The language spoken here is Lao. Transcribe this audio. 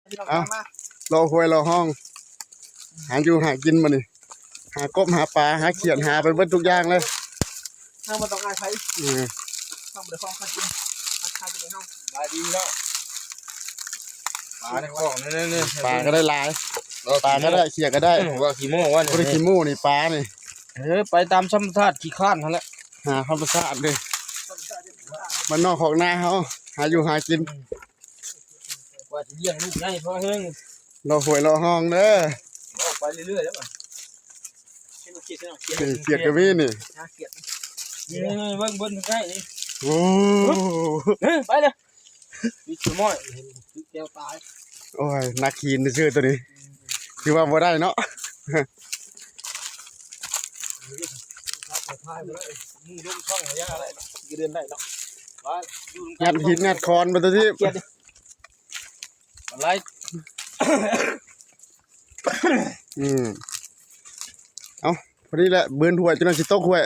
ເອົ້າ ເລາະຫ້ວຍເລາະຮ່ອງ ຫາຢູ່ຫາກິນມື້ນີ້ ຫາກົບຫາປາ ຫາຂຽດ ຫາໄປເບິດທຸກຢ່າງເລີຍ. ເຮົາບໍ່ຕ້ອງອາຍໃຜ ເອີ ເຮົາບໍ່ໄດ້ຂໍຫາກິນ ຫາກິນເອງເຮົາ. ສະບາຍດີເນາະ ປາໃນຄອງນີ້ໆ ປາກໍໄດ້ຫຼາຍ ເອີ ປາກໍໄດ້ ຂຽດກໍໄດ້. ອືມ ວ່າຂີ້ໂມ້ວ່ານີ້ ບໍ່ໄດ້ຂີ້ໂມ້ນີ້ ປານີ້. ເອີ ໄປຕາມທຳມະຊາດ ຂີ້ຄ້ານຫັ້ນແຫຼະ ຫາທຳມະຊາດເດ້ ບ້ານນອກຄອກນາເຮົາ ຫາຢູ່ຫາກິນ. ກວ່າຊິລ້ຽງລູກໃຫຍ່ພໍແຮງ ເລາະຫ້ວຍເລາະຮ່ອງເດີ ເວົ້າໄປເລື້ອຍໆ ແລ້ວມັນ ນີ້ຂຽດກໍມີນີ້ ຫາຂຽດ ນີ້ໆ ເບິ່ງ ເບິ່ງໃກ້ນີ້ ໂອ້ ເອີ ໄປເລີຍ ມີຂີ້ມ້ອຍ ຖືກແກ້ວຕາຍ. ໂອ້ຍ ໜັກຫີນຊື່ໆ ໂຕນີ້ ຖືວ່າບໍ່ໄດ້ເນາະ. ຍັດຫີນຍັດຄອນໄປຕົວທີ່ ອືມ ເອົ້າ ພໍດີແຫຼະ ບືນຫ້ວຍ ຈົນວ່າຊິຕົກຫ້ວຍ.